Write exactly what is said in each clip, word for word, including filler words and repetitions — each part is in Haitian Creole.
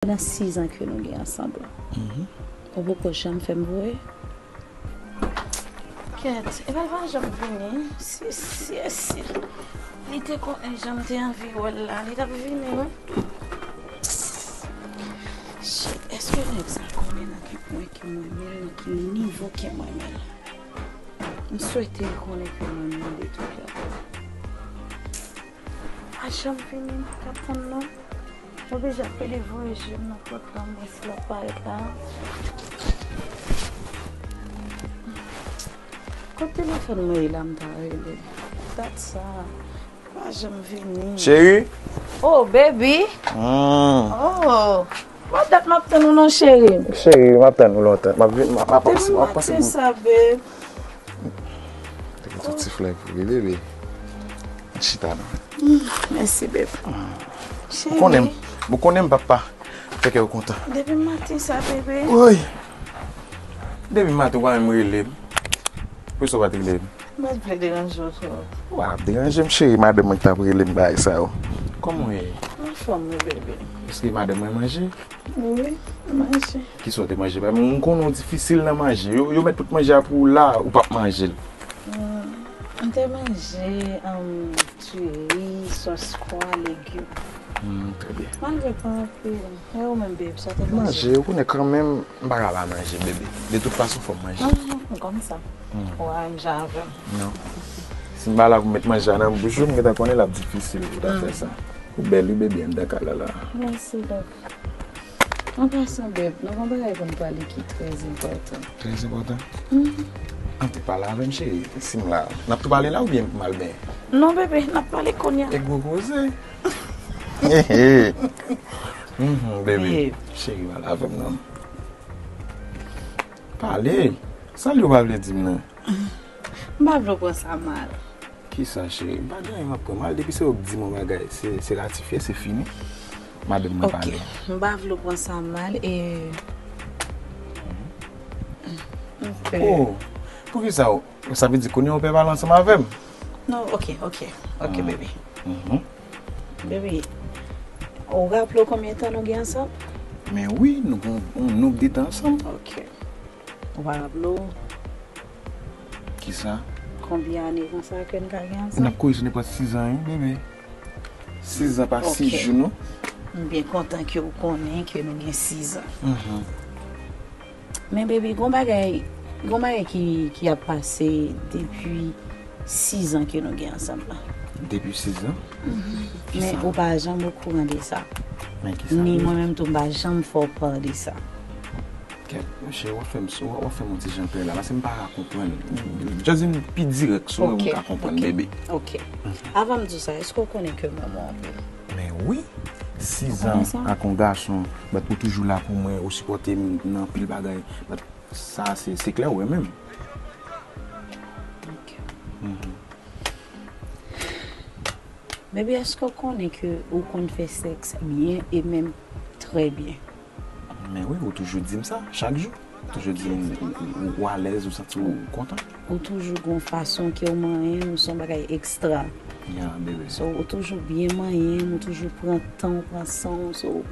Pandan sizan ke nou gen ansanm lan, ou poko janm fè m voye? Kèt, epa l pa janm vini. Si, si, si li te konnen jan m te anvi wè l la, li t ap vini, wi. Shit, èske nèg sa konnen nan ki pwen ke m renmen l, nan ki nivo ke m renmen l? M swete l konnen ke m renmen l de tou kè. Pa janm vini, m pa ka tann non. Oblije ap pede voye je m nan pòt la, m wè si l ap parèt la. Kot telefòn mwen ye la, m ta rele? Dat sa. Pa janm vini. Cheri? Oh, baby. Hmm. Oh. Mwen dat m ap tann ou non, cheri. Cheri, m ap tann ou lontan. M ap vin, m ap, m ap pase, m ap pase pou. Depi maten sa, babe. Te gen yon ti flè pou li, bebe. Chita non. Mèsi, babe. Cheri. Ou konnen m, ou konnen m papa. Fè kè w kontan. Depi maten sa, bebe. Woy. Depi maten ou pa menm rele m. Poukisa w pa t rele m? Mwen vle deranje w twòp. Ou pa ap deranje m, cheri. Madanm mwen ki t ap rele m bagay sa yo. Kòman w ye? Anfòm wi, bebe. Èske madanm mwen manje? Wi, manje. Kisa w te manje? Paske m konnen w difisil nan manje. Yo, yo met tout manje a pou w la, ou p ap manje l. Hmm, m te manje, um, diri, sòs pwa, legim. Hmm, trè byen. Malgre pa anpil. E ou menm, babe, sa w te manje? Manje, ou konnen kanmenm, m pa ka pa manje, bebe. De tout fason, fò m manje. Ah, m konn sa. Hmm. Ou pa menm jan avè m. Non. Si m pa la pou m met manje a nan bouch ou, m gentan konnen l ap difisil pou w ta fè sa. Ou bèl wi, bebe, anndan kay la la. Mèsi, love. An pasan, babe, nou gen yon bagay pou n pale ki trè enpòtan. Trè enpòtan? Mhm. Ann tou pale avè m, cheri. Si m la, n ap tou pale la oubyen m al benyen? Non, bebe, n ap pale kounye a. E gwo koze. Mhm, bebe. Babe. Cheri, pale avè m non. Pale. Sa li w pa vle di m nan? M pa vle w pran sa mal. Kisa, cheri? M pa gen anyen m ap pran mal. Depi se ou k di m yon bagay, se, se ratifye, se fini. Madanm mwen pale. Ok, m pa vle w pran sa mal e. Ok. Oh, poukisa w, sa vle di kounye a w pè pale ansanm avè m? Non, ok, ok, ok, baby. Mhm. Baby, ou raple w konbyen tan nou gen ansanm? Men wi, nou gen yon, yon nonb de tan ansanm. Ok. Ou pa raple w? Kisa? Konbyen ane konsa ke n ka gen ansanm? N ap kouri sou nenpòt sizan, wi, bebe. Sizan pa sis jou, non? Ok. M byen kontan ke w konnen ke nou gen sizan. Mhm. Men, baby, gon bagay, gon bagay ki, ki ap pase depi sizan ke nou gen ansanm lan. Depi sizan? Mhm. Men ou pa janm okouran de sa. Men kisa? Ni mwen menm tou, m pa janm fè w pa de sa. Kèt, monchè, w ap fè m, w ap fè m yon ti jan pè la, paske m pa ka konprann. Just vin pi dirèk sou mwen pou m ka konprann, bebe. Ok. Avan m di w sa, èske w konnen ke m renmen w anpil? Men wi, sizan ak yon gason, but ou toujou la pou mwen, ou sipòte m nan anpil bagay, but sa se, se klè, ou renmen m. Ok. Mhm. Baby, èske w konnen ke ou konn fè sèks byen e menm trè byen? Men wi, ou toujou di m sa, chak jou. Ou toujou di m ou, ou, ou alèz, ou santi w kontan. Ou toujou gon fason ke w manyen m, se yon bagay ekstra. Yeah, bebe. So, ou toujou byen manyen m, ou toujou pran tan w, pran san w, so, ou,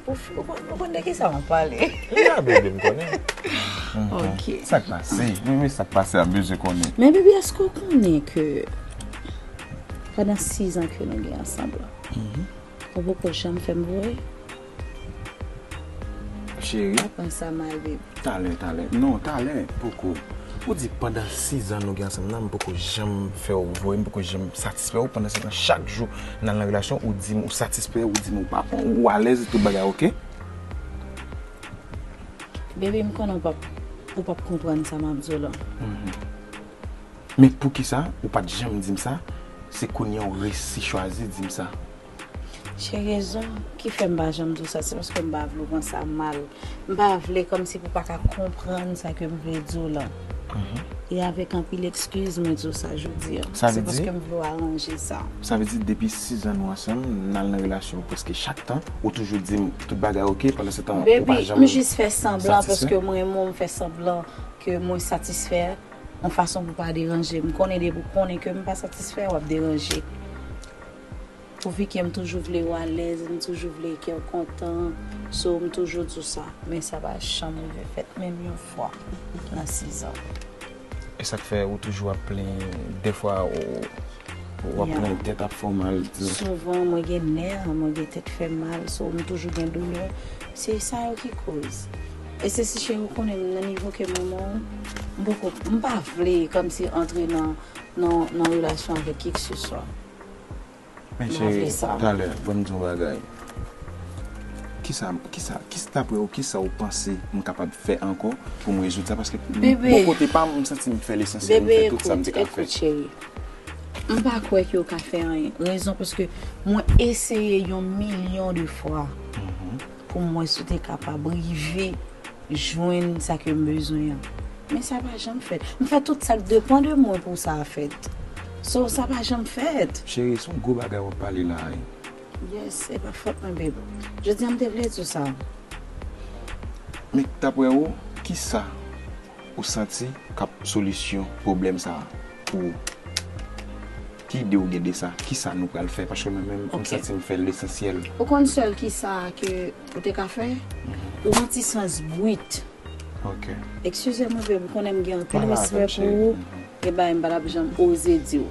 ou, ou konn, ou konn de kisa m ap pale. Yeah, bebe, m konnen. Mhm. Ok. Sa k pase? Wi, wi, sa k pase a, m bezwen konnen. Men, bebe, èske w konnen ke pandan sizan ke nou gen ansanm lan, ou poko janm fè m voye? Cheri. Pa pran sa mal, baby. Talè, talè. Non, talè, poko. Ou di pandan sizan nou gen ansanm nan, m poko janm fè w voye, m poko janm satisfè w. Pandan se tan, chak jou n al nan relasyon, ou di m ou satisfè, ou di m ou pa pran, ou alèz, tout bagay oke. Baby, m konnen w p ap, ou p ap konprann sa m ap di w lan. Mhm. Men poukisa ou pa t janm di m sa? Se kounye a ou resi chwazi di m sa. Cheri, rezon ki fè m pa janm di w sa, se paske m pa vle w pran sa mal. M pa vle kòmsi pou w pa ka konprann sa ke m vle di w lan. Mhm. E avèk anpil ekskiz, mwen di w sa jodi a. Se paske m vle w aranje sa. Sa vle di, depi sizan nou ansanm, n al nan relasyon, prèske chak tan, ou toujou di m tout bagay oke, pandan se tan, ou pa janm satisfè? Baby, m jis fè sanblan paske mwen renmen w, m fè sanblan ke mwen satisfè yon fason pou pa deranje. M konnen depi w konnen ke m pa satisfè, w ap deranje. Pouvi ke m toujou vle w alèz, m toujou vle ke w kontan. So, m toujou di w sa. Men sa pa janm rive fèt, menm yon fwa nan sizan. E sa k fè ou toujou ap plenyen, dèfwa ou, ou ap plenyen tèt ap fè w mal, di. Souvan, mwen gen nè, mwen gen tèt fè mal, so, m toujou gen doulè. Se sa yo ki koz. E se si cheri ou konnen m nan nivo ke manman w, m poko, m pa vle kòmsi antre nan, nan, nan relasyon avèk kikeseswa. Men cheri, talè, ban m di yon bagay. Kisa, kisa, kisa, dapre ou, kisa ou panse m kapab fè ankò pou m rezoud sa? Paske m, bò kote pa m, m santi m fè lesansyèl, m fè tout sa m te ka fè. Bebe, ekout, ekout, cheri. M pa kwè ke w ka fè anyen. Rezon paske mwen eseye yon milyon de fwa pou m wè si w te kapab rive jwenn sa ke m bezwen an. Men sa pa janm fèt. M fè tout sa k depann de mwen pou sa fèt. So, sa pa janm fèt. Cheri, se yon gwo bagay w ap pale la, wi. Yes, se pa fòt mwen, babe. Jodi a, m te vle di w sa. Men, dapre ou, kisa ou santi k ap solisyon pwoblèm sa a pou ou? Ki ide ou gen de sa? Kisa nou pral fè? Paske mwen menm, m santi m fè lesansyèl. Ou konn sèl kisa ke ou te ka fè? Ou yon ti sans bwit. Ok. Eskize mwen, babe, ou konnen m gen anpil respè pou ou. Gen bagay m pa t ap janm oze di w.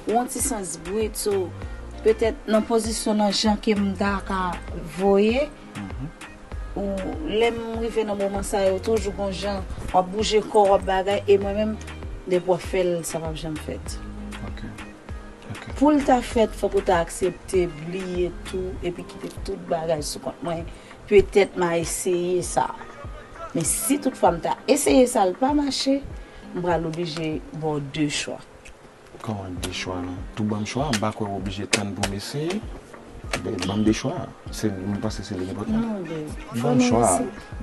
Ou yon ti sans bwit, so, petèt nan pozisyon nan jan ke m ta ka voye, ou, lè m rive nan moman sa yo, toujou gon jan, w ap bouje kò w, w ap bagay, e mwen menm, depi w ap fè l, sa p ap janm fèt. Ok. Ok. Pou l ta fèt, fòk ou ta aksepte bliye tou, epi kite tout bagay sou kont mwen. Petèt m a eseye sa. Men si toutfwa m ta eseye sa, l pa mache, m pral oblije ba w de chwa. Kòman de chwa non? Tou ban m chwa, m pa kwè w oblije tann pou m eseye. Ban m de chwa. Se, m panse se li ki enpòtan. Non, babe. Ban m chwa.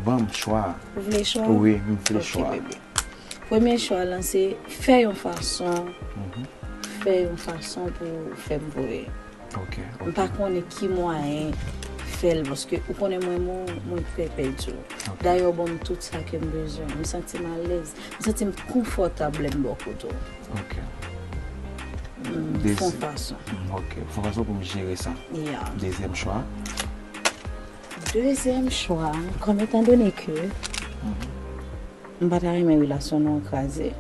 Ban m chwa. Ou vle chwa? Wi, m vle chwa. Ok, bebe. Premye chwa lan se fè yon fason, fè yon fason pou fè m voye. Ok, ok. M pa konnen ki mwayen fè l, paske ou konnen mwen, mwen, mwen pè pèdi w. Ok. Dayè, w ban m tout sa ke m bezwen. M santi m alèz. M santi m konfòtab lè m bò kote w. Ok. M fè yon fason. Mm, ok. Fè yon fason pou m jere sa. Yeah. Dezyèm chwa. Dezyèm chwa, kòm etandone ke m pa ta renmen relasyon nou an kraze.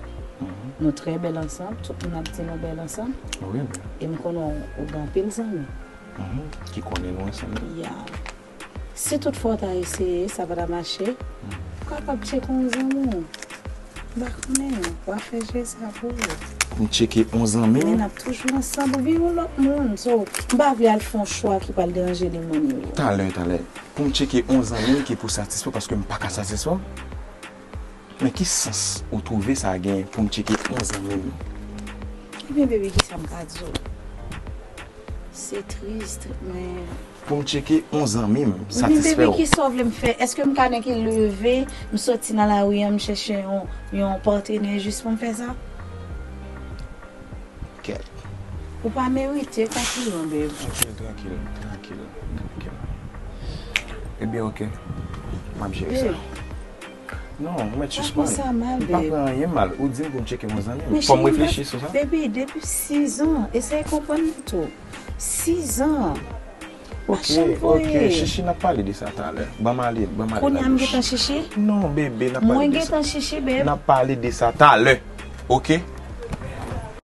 Nou trè bèl ansanm, tout moun ap di nou bèl ansanm. Wi, wi. E m konnen w, ou gen anpil zanmi. Ki konnen nou ansanm. Ya. Si toutfwa w ta eseye, sa pa ta mache, ou kapab tcheke yon zanmi w. M pa konnen, w a fè je sa pou ou. Pou m tcheke yon zanmi m? Men n ap toujou ansanm, ou gen yon lòt moun. So, m pa vle al fè yon chwa ki pral deranje li moun yo. Talè, talè. Pou m tcheke yon zanmi m ki pou satisfè w, paske m pa ka satisfè w. Men ki sans ou twouve sa gen pou m tcheke yon zanmi m? Ebyen, baby, kisa m ka di w? Se tris, men pou m tcheke yon zanmi m, men satisfè baby, w. Kisa w vle m fè? Èske m ka nenki leve, m soti nan lari an, m chèche yon, yon patenè jis pou m fè sa? Kèt. Ou pa merite konpliman, babe. Trankil, trankil, trankil, trankil. Ebyen, ok. M ap jere sa. Babe. Non, ou mèt sispann. Pa pran sa mal, babe. M pa pran anyen mal. Ou di m pou m tcheke yon zanmi m. Fò m reflechi sou sa. Baby, depi sizan, eseye konprann mwen tou. Sizan. Ok, ok. Chichi, n ap pale de sa talè. Ban m ale, ban m ale. Kounye a m gentan chichi? Non, bebe, n ap pale de sa. Mwen gentan chichi, babe. N ap pale de sa talè. Ok?